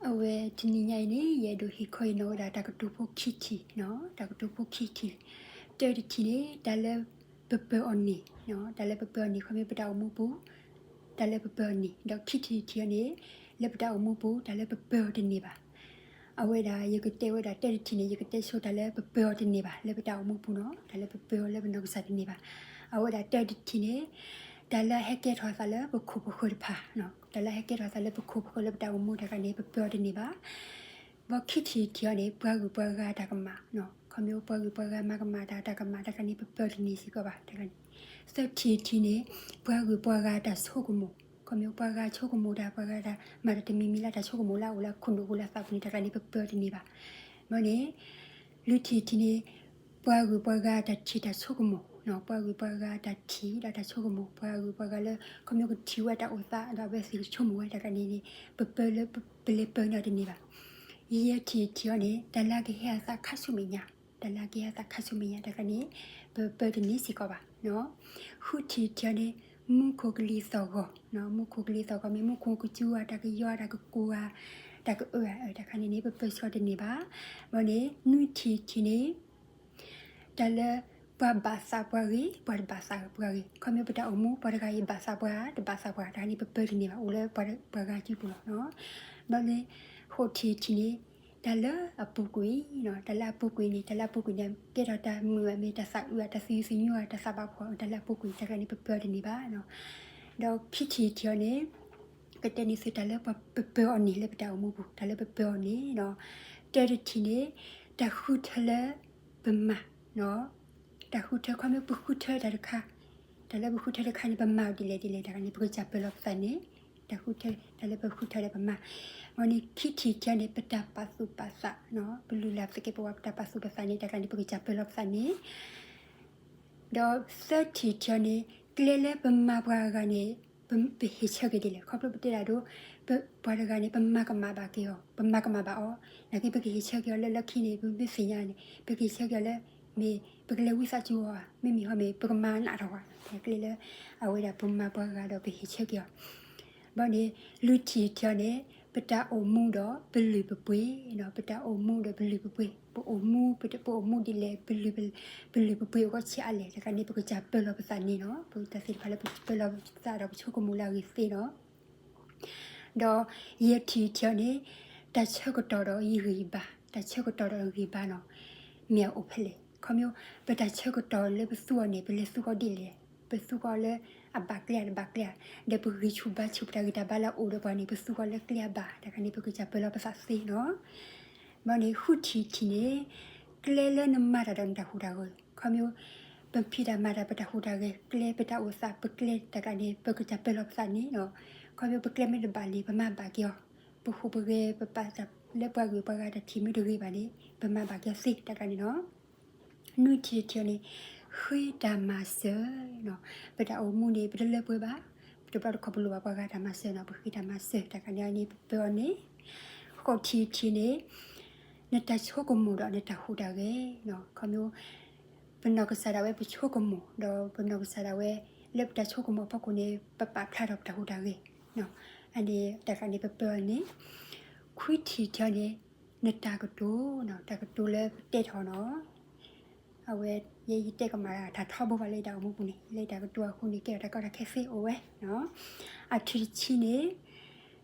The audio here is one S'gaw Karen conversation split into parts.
အဝဲတနံၤညါအံၤန့ၣ် ယအဲၣ်ဒိးဟ့ၣ်ခီအံၤနီၤဝဲဒၣ်တၢ်ကတိၤဖိခံထံၣ်, တၢ်ကတိၤဖိခံထံၣ်, တၢတထံၣ်န့ၣ် တၢ်လၢပပၢၤအီၤန့ၣ်, တၢ်လၢပပၢၤအီၤန့ၣ် ခီမ့ၢ်ပတၢ်အိၣ်မူပူၤ, တၢ်လၢပပၢၤအီၤန့ၣ်, ဒီးခံထံၣ်တထံၣ်အံၤန့ၣ် လၢပတၢ်အိၣ်မူပူၤ တၢ်လၢပပၢၤအီၤတန့ၢ်ဘၣ်. အဝဲဒၣ်ယကတဲဝဲဒၣ်တၢတထံၣ်န့ၣ် ယကတဲဆိတၢ်လၢပပၢၤအီၤတန့ၢ်ဘၣ် လၢပတၢ်အိၣ်မူပူၤနီၤ, တၢ်လၢပပၢၤအီၤလၢပနီၢ်ကစၢ်တန့ၢ်ဘၣ်. အဝဲဒၣ်တၢတထံၣ်န့ၣ် တၢ်လၢအဟဲကဲထီၣ်အသးလၢပခိၣ်ပဃၢၤတဖၣ်, တၢ်လၢအဟဲကဲထီၣ်အသးလၢပခိၣ်ပဃၢၤလၢပတၢ်အိၣ်မူတခါန့ၣ် ပပၢၤအီၤတန့ၢ်ဘၣ်. ဘီခံထံၣ်တထံၣ်အံၤန့ၣ် ပှၤဂုၤပှၤဂၤတၢ်ကမၣ်, ခီမ့ၢ်ပှၤဂုၤပှၤဂၤမၤကမၣ်တၢ် တၢ်ကမၣ်တခါန့ၣ် ပပၢၤအီၤတန့ၢ်စ့ၢ်ကီးဘၣ်တခါန့ၣ်. သၢထံၣ်တထံၣ်န့ၣ် ပှၤဂုၤပှၤဂၤတၢ်ဆိကမိၣ်, ခီမ့ၢ်ပှၤဂၤဆိကမိၣ်တၢ် ပှၤဂၤတၢ်မၤတၢ်တမံၤမံၤလၢတၢ်ဆိကမိၣ်လၢအအိၣ်လၢခိၣ်နူာ်ပူၤလၢသးပူၤန့ၣ် တခါန့ၣ် ပပၢၤအီၤတန့ၢ်ဘၣ်. ဘီန့ၣ် လွံၢ်ထံၣ်တထံၣ်န့ၣ် ပှၤဂုၤပှၤဂၤတၢ်ထံၣ်တၢ်ဆိကမိၣ်, ပှၤဂုၤပှၤဂၤတၢ်ထံၣ်ဒီးတၢ်ဆိကမိၣ်, ပှၤဂုၤပှၤဂၤလၢ ခီမ့ၢ်ကထံၣ်ဝဲတၢ်အိၣ်သးဒီးအဝဲသ့ၣ်ကဆိကမိၣ်ဝဲတခါန့ၣ်န့ၣ် ပပၢၤလၢ ပလဲၤပၢၤန့ၢ်အီၤတန့ၢ်ဘၣ်. ယဲၢ်ထံၣ်တထံၣ်အံၤန့ၣ် တၢ်လၢအကဟဲအသးခါဆူမဲာ်ညါ, တၢ်လၢအကဟဲအသးခါဆူမဲာ်ညါတခါန့ၣ် ပပၢၤတန့ၢ်စ့ၢ်ကီးဘၣ်. ဃုထံၣ်တထံၣ်အံၤန့ၣ် မူခိၣ်ကလံၤသီၣ်ဂီၤ, မူခိၣ်ကလံၤသီၣ်ဂီၤမ့ၢ်မူခိၣ်ကစူၤဧါ တၢ်ကယီၤ တၢ်ကကိၢ်ဧါ တၢ်ကအၢဧါ တခါန့ၣ်န့ၣ် ပပၢၤဆိအီၤတန့ၢ်ဘၣ်. ဘီန့ၣ် နွံထံၣ်တထံၣ်န့ၣ် တၢ်လၢပှၤဘၣ်သးပှၤဂ့ၤ ပှၤတဘၣ်သးပှၤဂ့ၤ, ခီမ့ၢ်ပတၢ်အိၣ်မူ ပှၤတဂၤအံၤဘၣ်သးပှၤ တဘၣ်သးပှၤ တခါန့ၣ် ပပၢၤတန့ၢ်ဘၣ် အိၣ်လၢပှၤဂၤစုပူၤလီၤ. ဘီန့ၣ် ဃိးထံၣ်တထံၣ်န့ၣ် တၢ်လၢအပူၤကွံာ်, တၢ်လၢအပူၤကွံာ်န့ၣ် တၢ်လၢအပူၤကွံာ်န့ၣ် ကဲထီၣ်တၢ်မုာ်ဧါ မ့ၢ်တၢ်သးအုးဧါ တၢ်သယုၢ်သညိဧါ တၢ်သးဘၣ်ဖှီၣ် တၢ်လၢအပူၤကွံာ် တခါန့ၣ် ပပၢၤတန့ၢ်ဘၣ်. ဒီးခံထံၣ်တထံၣ်အံၤန့ၣ် ကတဲန့ၢ်သုတၢ်လၢပပၢၤအီၤန့ၣ်လၢပတၢ်အိၣ်မူပူၤ တၢ်လၢပပၢၤအီၤန့ၣ်, တၢတထံၣ်န့ၣ် တၢ်ဃုထၢလၢပမၤ, တၢ်ဃုထၢ ခီမ့ၢ်ပဃုထၢတၢ်တခါ, တၢ်လၢပဃုထၢတခါန့ၣ် ပမၤအီၤဒ်လဲၣ်ဒ်လဲၣ် တခါန့ၣ် ပကစၢ်ပၢၤလီၤပသးန့ၣ်, တၢ်ဃုထၢ တၢ်လၢပဃုထၢဒီးပမၤ. ဘီန့ၣ် ခံထံၣ်တထံၣ်အံၤန့ၣ် ပတၢ်ပာ်သူၣ်ပာ်သး, ပလုၢ်လၢ်သကဲးပဝး ပတၢ်ပာ်သူၣ်ပာ်သးန့ၣ် တခါန့ၣ် ပကစၢ်ပၢၤလီၤပသးန့ၣ် ဒီးသၢထံၣ်တထံၣ်အံၤန့ၣ် ကျဲလၢပမၤပှၤအဂၤန့ၣ် ပဟ့ၣ်ဆၢက့ၤဒ်လဲၣ်. ခီဖျိပတဲဒၣ်ဒိ ပှၤတဂၤန့ၣ် ပမၤကမၣ်ဘၣ်က့ၤအီၤ, ပမၤကမၣ်ဘၣ်အီၤ, နာ်က့ပကဟ့ၣ်ဆၢက့ၤအီၤလၢလၢခံန့ၣ် ပမ့ၢ်သ့ၣ်ညါန့ၣ် ပကဟ့ၣ်ဆၢက့ၤအီၤလၢ မ့ၢ်ပကလဲၤဝံသးစူၤအီၤဧါ, မ့မ့ၢ်ဟီမ့ၢ် ပကမၤနးထီၣ်ဝဲ, ကျဲလၢအဝဲဒၣ်ပမၤပှၤဂၤဒီးပဟ့ၣ်ဆၢက့ၤအီၤ. ဘီန့ၣ် လွံၢ်ထံၣ်တထံၣ်အံၤန့ၣ် ပတၢ်အိၣ်မူဒီးပလုၢ်ပပှ့ၤ, ပတၢ်အိၣ်မူဒီးပလုၢ်ပပှ့ၤ, ပအိၣ်မူ ပအိၣ်မူဒ်လဲၣ် ပလုၢ်ပပှ့ၤအဂီၢ်ဆံးအါလဲၣ် တခါန့ၣ် ပကစၢ်ပၢၤလီၤပသးန့ၣ်လီၤ. ပတၢ်သ့ၣ်တဖၣ်လၢပပၢၤလီၤပသးဒီးပဆိကမိၣ်လၢအဂ့ၤသ့လီၤ. ဒီးယဲၢ်ထံၣ်တထံၣ်အံၤန့ၣ် တၢ်ဆၢကတီၢ်ဒီးယဂံၢ်ယဘါ, တၢ်ဆၢကတီၢ်ဒီးယဂံၢ်ယဘါနီၤ မ့ၢ်အအိၣ်ဖဲလဲၣ်. ခီမ့ၢ် ပတၢ်ဆၢကတီၢ်လၢပသူအီၤန့ၣ် ပလဲၤသူအီၤဒ်လဲၣ်, ပသူအီၤလၢအဘၣ်ကျဲဧါတဘၣ်ကျဲဧါ, ဒီးပဂံၢ်ဆူၣ်ဘါဆူၣ်ပတၢ်ဂံၢ်တၢ်ဘါလၢအအိၣ်ဒီးပှၤန့ၣ် ပသူအီၤလၢကျဲအဘၣ် တခါန့ၣ် ပကစၢ်ပၢၤလီၤပသးသ့နီၤ. ဘီန့ၣ် ဃုထံၣ်တထံၣ်န့ၣ် ကျဲလၢနမၤတၢ်ဒီးနတၢ်ဟူးတၢ်ဂဲၤ, ခီမ့ၢ် ပဖံးတၢ်မၤတၢ် ပတၢ်ဟူးတၢ်ဂဲၤ ကျဲပတၢ်အိၣ်သး ပကျဲတခါန့ၣ် ပကစၢ်ပၢၤလီၤပသးန့ၣ်နီၤ. ခီမ့ၢ်ပကျဲမ့ၢ်တဘၣ်န့ၣ် ပမၤဘၣ်က့ၤအီၤ, ပဟူးပဂဲၤ ပပာ်တၢ်လၢပှၤဂုၤပှၤဂၤတၢ်ထံၣ်မ့ၢ်တဂ့ၤဘၣ်န့ၣ် ပမၤဘၣ်က့ၤအီၤသ့တခါန့ၣ်နီၤ. နွံထံၣ်တထံၣ်အံၤန့ၣ် ဃ့တၢ်မၤစၢၤနီၤ. ပတၢ်အိၣ်မူန့ၣ် ပတလၢပှဲၤဘၣ်, တဘျီတခီၣ်ပလိၣ်ဘၣ်ပှၤဂၤတၢ်မၤစၢၤနီၤ, ပဃ့တၢ်မၤစၢၤတခါန့ၣ်န့ၣ် ပပၢၤအီၤန့ၣ်. ဃိးထံၣ်တထံၣ်န့ၣ် နတၢ်ဆိကမိၣ်ဒီးနတၢ်ဟူးတၢ်ဂဲၤနီၤ. ခီမ့ၢ် ပနီၢ်ကစၢ်ဒၣ်ဝဲပဆိကမိၣ် ဒီးပနီၢ်ကစၢ်ဒၣ်ဝဲ လၢပတၢ်ဆိကမိၣ်အဖီခိၣ်န့ၣ် ပပာ်ဖျါထီၣ်ပတၢ်ဟူးတၢ်ဂဲၤ, အန့ၣ်တခါန့ၣ် ပပၢၤအီၤန့ၣ်. ခွံထံၣ်တထံၣ်အံၤန့ၣ် နတၢ်ကတိၤနီၤ, တၢ်ကတိၤလၢပတဲထီၣ်နီၤ. အဝဲ ယဲယတဲကမၣ်တၢ်ထီဘိဘၣ်လၢယတၢ်အိၣ်မူပူၤန့ၣ် လၢယတၢ်ကတိၤအဃိန့ၣ် ကဲထီၣ်တၢ်ကီတၢ်ခဲသ့အိၣ်ဝဲနီၤ. အထံၣ်တဆံန့ၣ်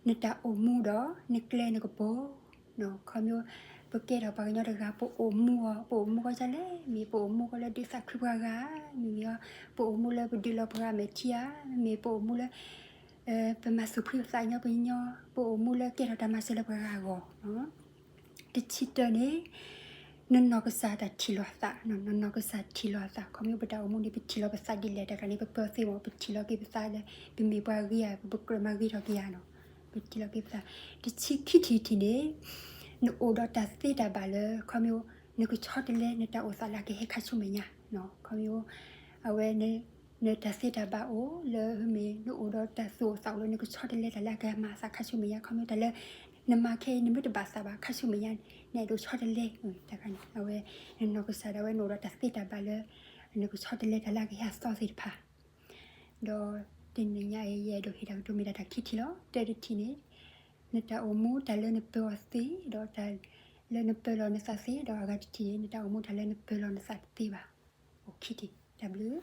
နတၢ်အိၣ်မူဒီးနကျဲနကပီၤ ခီမ့ၢ် ပကဲထီၣ်ပှၤကညီတဂၤ ပအိၣ်မူအီၤ ပအိၣ်မူကီၢ်ဒ်လဲၣ်, မ့ၢ်ပအိၣ်မူကီၢ်လၢဒုးသးခုပှၤဂၤ, မ့မ့ၢ် ပအိၣ်မူလၢပဒုးလီၤပှၤဂၤမဲာ်ထံဧါ, မ့မ့ၢ်ပအိၣ်မူလၢ ပမၤသူၣ်ဖှံပသးညီပညီ, ပအိၣ်မူလၢကဲထီၣ်တၢ်မၤစၢၤလၢပှၤဂၤအဂီၢ်. တဆံတၢန့ၣ် နနီၢ်ကစၢ်တၢ်ထံၣ်လီၤအသး, နနီၢ်ကစၢ်ထံၣ်လီၤအသး ခီမ့ၢ်ပတၢ်အိၣ်မူန့ၣ် ပထံၣ်လီၤပသးဒ်လဲၣ် တခါန့ၣ် ပပၢၤသ့မ့ၢ် ပထံၣ်လီၤက့ၤပသးလၢ ပမ့ၢ်ပှၤဂ့ၤဧါ ပကြၢးမၤဂ့ၤထီၣ်က့ၤဧါနီၤ, ပထံၣ်လီၤက့ၤပသး. တဆံခံထံၣ်တထံၣ်န့ၣ် နအိၣ်ဒီးတၢ်သ့တၢ်ဘၣ်လၢ ခီမ့ၢ် နကဆီတလဲနတၢ်အိၣ်သးလၢအကဟဲခါဆူမဲာ်ညါ, ခီမ့ၢ် အဝဲ နတၢ်သ့တၢ်ဘၣ်အိၣ်လၢမ့ၢ် နအိၣ်ဒီးတၢ်သူၣ်အိၣ်သးအိၣ်လၢနကဆီတလဲတၢ်လၢအကမၤအသးခါဆူမဲာ်ညါ, ခီမ့ၢ်တၢ်လၢ နမၤခဲအံၤ နမ့ၢ်တဘၣ်သးဘၣ်ခါဆူမဲာ်ညါ နအဲၣ်ဒိးဆီတလဲ, တခါန့ၣ် အဝဲ နနီၢ်ကစၢ်ဒၣ်ဝဲနအိၣ်ဒီးတၢ်သ့တၢ်ဘၣ်လၢ နကဆီတလဲတၢ်လၢအကဟဲအသီသ့ၣ်တဖၣ် ဒီးတနံၤညါအံၤ ယအဲၣ်ဒိးဟ့ၣ်တၢ်ကတိၤမ့ၢ်ဒၣ်တၢ်ခံထံၣ်လီၤ. တၢတထံၣ်န့ၣ် နတၢ်အိၣ်မူတၢ်လၢနပၢၤအီၤသ့ ဒီးတၢ်လၢနပၢၤလီၤနသးသ့ ဒီးအဂၤတထံၣ် နတၢ်အိၣ်မူတၢ်လၢနပၢၤလီၤနသးတသ့ဘၣ်. အိၣ်ခံထံၣ် တၢ်ဘျုး